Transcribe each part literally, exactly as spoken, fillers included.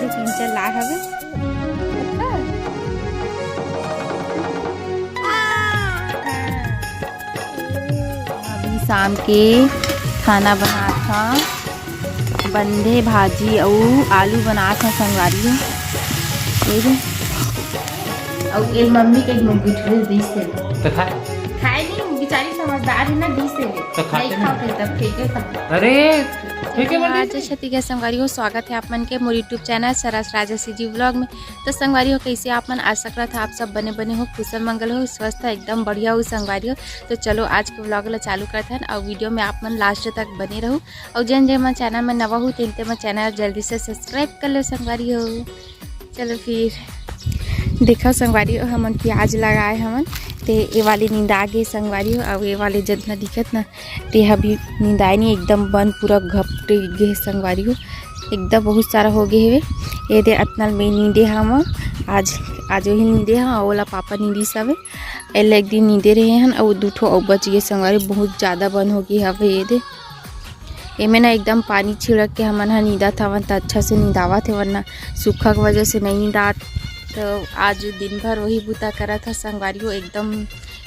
तीन चार लाए हवे। अभी शाम के खाना बनात हन, बंधे भाजी अउ आलू बनात हन संगवारी हो। ये दे। अउ ये मम्मी के एक मुंह गुठली दिस हे। तो खाए। खाए नहीं, बेचारी समझदार है ना, दिस हे। तो खाते नहीं नहीं। खाते तब फेंके सब। अरे, फेंके मत दीजिए। जय छत्तीसगढ़ संगवारी हो, स्वागत है आप मन के मोर YouTube चैनल सरस राजा सीजी व्लॉग में। तो संगवारी हो, कैसे आप मन? आशा करत हा आप सब बने बने हो, कुशल मंगल हो, स्वस्थ हो, एकदम बढ़िया हो संगवारी हो। तो चलो आज के व्लॉग ला चालू करत हन अउ वीडियो में आप मन लास्ट तक बने रहू। अउ जेन जेन मन चैनल में नवा हो तेन ते मन चैनल जल्दी से सब्सक्राइब कर लो संगवारी हो। चलो फिर देखा संगवारी हो, हमन प्याज लगाए हमन, ते ये वाले निंदा गे संगवारी हो, अउ ये वाले जतना दिखत ना ते ह भी निंदाए नहीं, एकदम बन पूरा घपटे गे संगवारी हो, एकदम बहुत सारा हो गे हवे। ये दे अतना में नींदे हव आज, आज वही नींदे हव, ओला पापा नींदिस हवे। एला एक दिन नींदे रहे हन, अउ दू ठो अउ बच गे संगवारी, बहुत ज्यादा बन हो गे हवे। ये दे एमे ना एकदम पानी छिड़क के हमन ह नींदत हवन, त अच्छा से निंदावत हे, वरना सूखा के वजह से नहीं निंदात। तो आज दिन भर वही बूता करत ह संगवारी हो, एकदम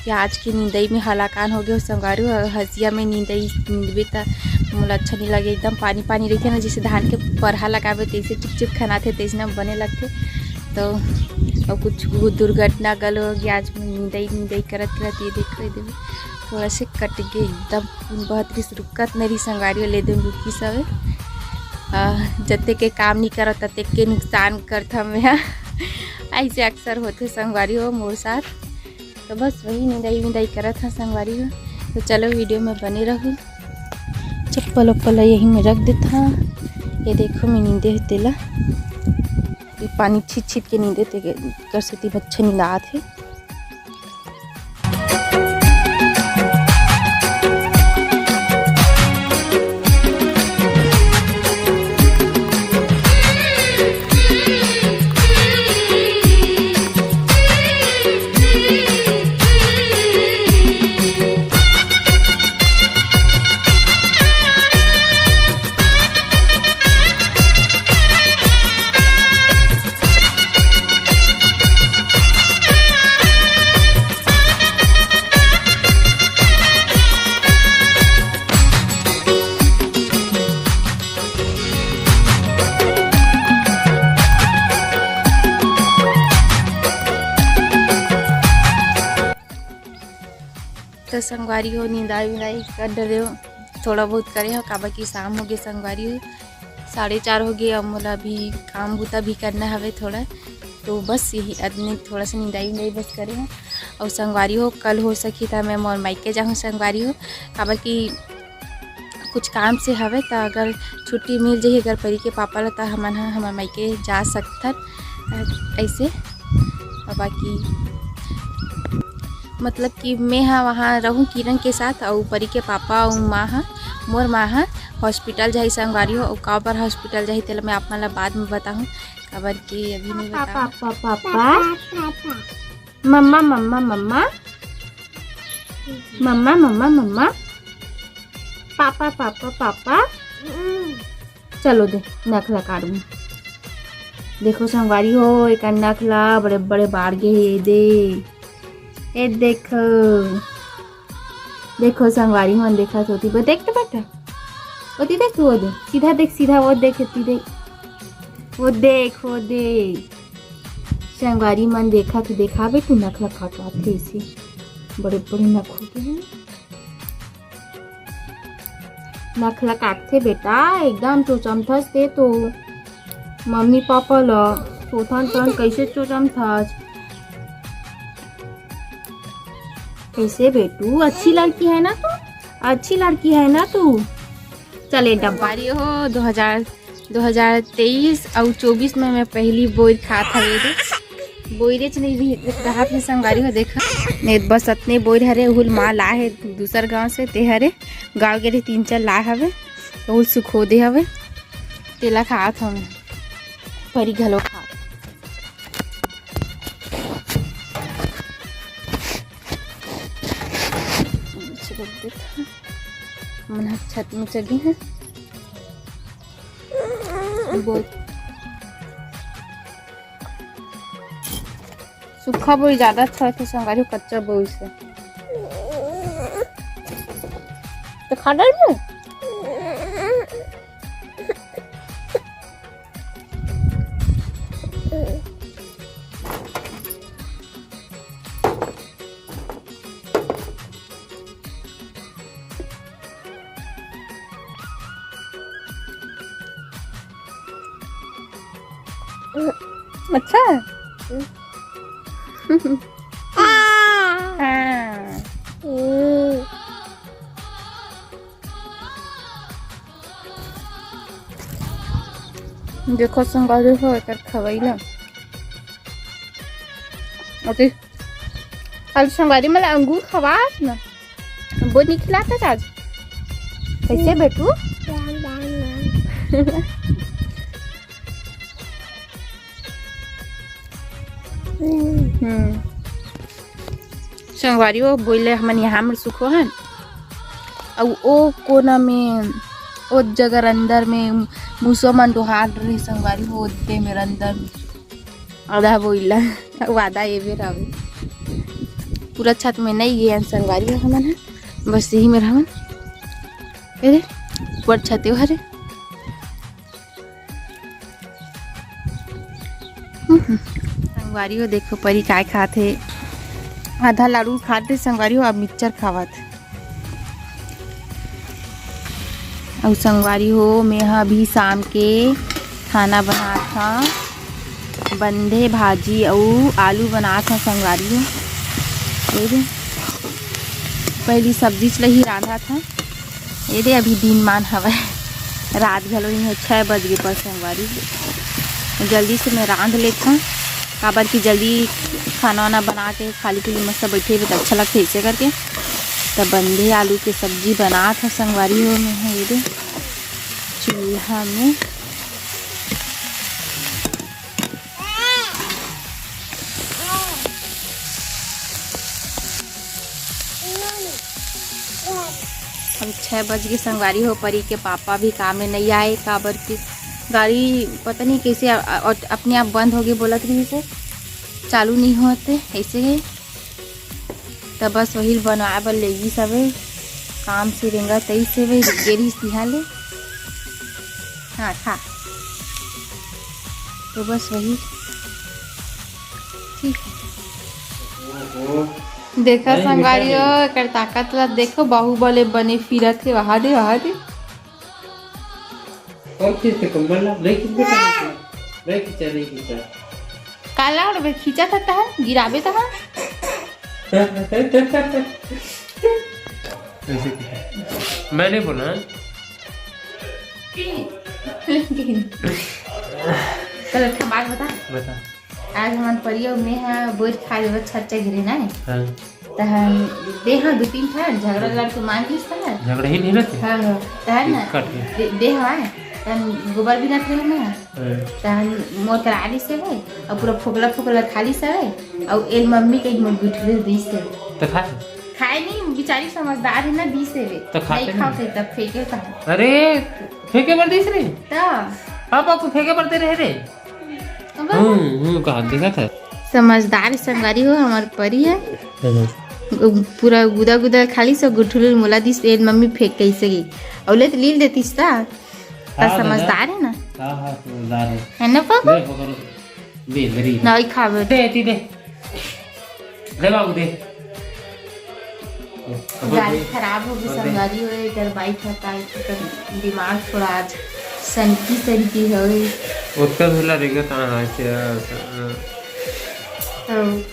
प्याज के निंदई में हलाकान हो गे हो संगवारी हो। हंसिया में निंदई निंदबे त मोला अच्छा नहीं लगे, एकदम पानी पानी रहिथे ना, जैसे धान के परहा लगाबे तैसे चिपचिप खनाथे, तैसना बने लगथे। तो अउ कुछ दुर्घटना गल हो गया आज निंदई निंदई करत करत। ये देखो, ये देखो, थोड़ा से कट गे एकदम। खून बहत रिस रुकत नहीं रही संगवारी हो, ले दे रुकी सवे। आ, जते के काम नहीं करत तते के नुकसान करत हवे हा। ऐसे अक्सर होथे संगवारी हो मोर साथ। तो बस वही निंदाई विंदाई करत हा संगवारी हो। तो चलो वीडियो में बने रहू। चप्पल उप्पल यही में रख देत हा। ये देखो मैं नींदे हो तेला, ये पानी छीट छीट के नींदे ते कर सेती बच्चे निंदात हे। तो संगवारी हो, निंदाई विंदाई कर डरे हो, थोड़ा बहुत करे हो, काबर कि शाम हो गए संगवारी हो, साढ़े चार हो गए। अब मोला अभी काम बूता भी करना हवे थोड़ा, तो बस यही अदने थोड़ा सा निंदाई विंदाई बस करे हो। और संगवारी हो, कल हो सकी था मैं मोर मायके जाहूँ संगवारी हो, काबर कि कुछ काम से हवे, त अगर छुट्टी मिल जाही अगर परी के पापा ला, त हमन ह हमर मायके जा सकथन। अ, ऐसे। और बाकी मतलब कि मैं ह वहाँ रहूँ किरण के साथ, और परी के पापा और माँ ह, मोर माँ ह हॉस्पिटल जाही संगवारी हो, और काबर हॉस्पिटल जाही तेला मैं आप मन ला बाद में बताहूँ, काबर कि अभी नहीं पापा, बताहूँ। पापा, पापा। मम्मा, मम्मा, मम्मा। मम्मा, मम्मा, मम्मा। पापा, पापा, पापा। चलो दे, नखला काटूँ। देखो संगवारी हो, एक नखला बड़े बड़े बाढ़ गे हे, दे। ए देखो। देखो संगवारी मन देखत होती, वो देख तो बेटा। ओती देख तू, वो देख। सीधा देख, सीधा वो देख, एती देख। वो देख, वो देख। संगवारी मन देखत, देखा बे तू नखला काटवाथे इसे। बड़े बड़े नख हो गए हैं। नखला काटथे बेटा, एकदम चोचमथस ते तो। मम्मी पापा ल सोथन तन कैसे चोचमथस? कैसे बेटू, अच्छी लड़की है ना तू? अच्छी लड़की है ना तू? चले डब्बा। संगवारी हो, दो हजार, दो हजार तेईस और चौबीस में मैं पहली बोर खात हवे रे। बोइरेच नहीं रही, रहा थी संगवारी हो, देखा। नहीं, बस अतने बोर हरे, उहुल माँ ला है दूसर गांव से, ते हरे गांव गे रहे तीन चार ला हवे, तो उहुल सुखो दे हवे, तेला खात हवे, परी घलो खात। हमन ह छत में चढ़े हैं। बोल। सूखा बोरी ज्यादा अच्छा होथे संगवारी हो, कच्चा बोरी से। तो खा डाल में। अच्छा है? हाँ। देखो संगवारी हो एकर खवई ला। अति, कल संगवारी मन ला अंगूर खवास ना, वो नहीं खिलाता आज। कैसे बेटू? हम्म। संगवारी हो, बोले हमन यहाँ में सुखो हन, अउ ओ कोना में, ओ जगह अंदर में मूसो मन डोहार रहे संगवारी हो, ओते में अंदर में आधा बोइला, अउ आधा ए बेर हवे। पूरा छत में नहीं गे हन संगवारी हो हमन ह, बस यही में रहन। ए रे, ऊपर छते हरे। हम्म। संगवारी हो, देखो परी काय खात हे। आधा लाडू खात हे संगवारी हो, अब मिक्सचर खावत। अउ संगवारी हो, मैं ह अभी शाम के खाना बनात हव, बंधे भाजी अउ आलू बनात हव संगवारी हो। ये दे, पहली सब्जी चलही रांधत हव। ये दे अभी दिन मान हवय, रात घलो नहीं हो, छः बज गे पर संगवारी। जल्दी से मैं रांध लेथव, काबर कि जल्दी खाना वाना बना के खाली पीली मस्त बैठे हुए तो अच्छा लगथे ऐसे करके। तब बंधे आलू के सब्जी बनात हव संगवारी हो, मैं ह ये दे चूल्हा में। अब छः बज के संगवारी हो, परी के पापा भी काम में नहीं आए, काबर कि गाड़ी पता नहीं कैसे अ-, अ-, अपने आप बंद हो गई बोलत रही से, चालू नहीं होते ऐसे ही। त बस वही बनवाए बर लेगी सबे, काम से रेंगा तई से वे गेरिस तिहा ले। हाँ, खा। तो बस वही, ठीक है। देखा संगवारी हो, एकर ताकत ला देखो, बाहुबले बने फिरत हे, वहा दे, वहा दे। और खींच के कंबल ला, नहीं खींच बेटा, नहीं खींचा, नहीं खींचा। काला और बे खींचा था तहन, गिराबे तहन। ऐसे खींचा। मैंने बोला। लेकिन चलो, अच्छा बात बता। बता। आज हमन परियो में हा बोर खा लेबो छच्चा गिरे ना। हाँ। तहन देहा दू तीन ठन झगड़ा लड़ के मांग लिस तहन। झगड़ा ही नहीं रहते। हाँ, हाँ। तहन ना कट गया। दे-, देहा है। तहन गोबर भी रख रहे ना। हाँ। तहन मोर करा लिस है भाई। और पूरा फोकला फोकला खा लिस है भाई। और एल मम्मी के मोर गुठले दिस है। तो खा। खाए नहीं, बेचारी समझदार है ना, दिस है वे। तो खाते नहीं खाओ नहीं। थे तब फेंके तहन। अरे, फेंके बर दिस रही? तो। पापा को फेंके बर दे रहे रे। अब हम्म, हम्म, कहा देखा था। समझदार संगवारी हो, हमार परी है। हाँ। पूरा गुदा गुदा खाली सब गुठुल मोला दिस, ए मम्मी फेंक कैसे गई। औले तो लील देतीस ता। ता हाँ, समझदार दादा। है ना? हाँ, हाँ, समझदार है। है ना पापा? ले, पकड़ो। दे, दे रही है। नहीं खावे। दे, दे, दे। ले बाबू, दे। गाड़ी खराब हो गई, और दे। संगवारी हो, एकर बाइक ह, का एकर दिमाग थोड़ा आज सनकी सनकी हवे। ओतका दूर ला रेंगत आ, हाँ, से, आ, हाँ।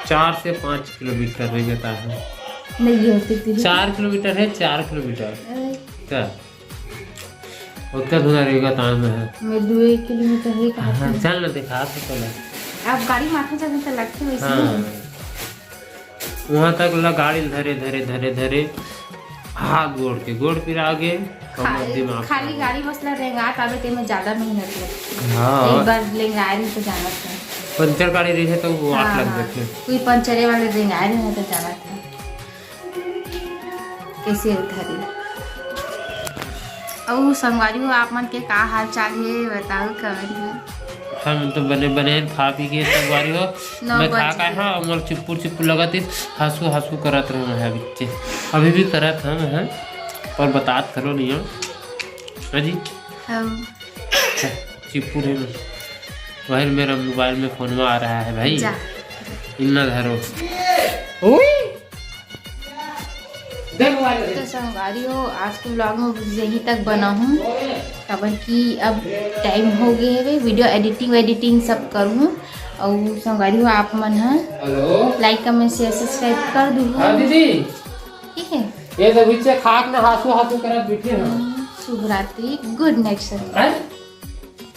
चार से पाँच किलोमीटर रेंगत आ, हाँ। नहीं होते तेरी। चार किलोमीटर है, चार किलोमीटर। अरे। क्या? ओतका दूर रेंगत आ मैं ह। मैं दो एक किलोमीटर ही कहा हाँ, थी। चल ना, दिखा तो पहले। अब गाड़ी माथे जाने तो लगते वैसे हाँ। नहीं। वहाँ तक ला गाड़ी धरे, धरे, धरे, धरे, हाथ गोड़ के, गोड़ पिरा गे, कमर खा-, दिमाग खाली खराब। गाड़ी बस ला रेंगात आवे, तेमे ज्यादा मेहनत लगती। हाँ। एक बार लेंगाए रही तो जाना था। पंचर गाड़ी रही है तो वो आठ हाँ, लग हाँ। जाते। कोई पंचरे वाले रेंगाए रही है तो जाना था। कैसे उठा दी। अउ संगवारी हो, आप मन के का हाल चाल हे, बताओ comment में। हम तो बने बने खा पी के संगवारी हो। मैं खा के, हाँ, मोर चिपुर चिपुर लगत हे, हंसू हंसू करत रहे मैं बिच्चे। अभी भी करत हंव मैं, पर बतात करो नहीं हो। हाँ जी। चिपुर है मैं। भाई, मेरा मोबाइल में फोन आ रहा है भाई। इन्ना धरो। तो संगवारी हो, आज के vlog में बस यहीं तक बनाहूँ, काबर कि अब time हो गए हवे video editing वेडिटिंग सब करूँ। और संगवारी हो, आप मन ह like, comment, share, subscribe कर दू। हाँ दीदी। ठीक है, ये तो बिच्चे खाक ना हासू हासू करत बैठे हैं। शुभ रात्रि, good night संगवारी।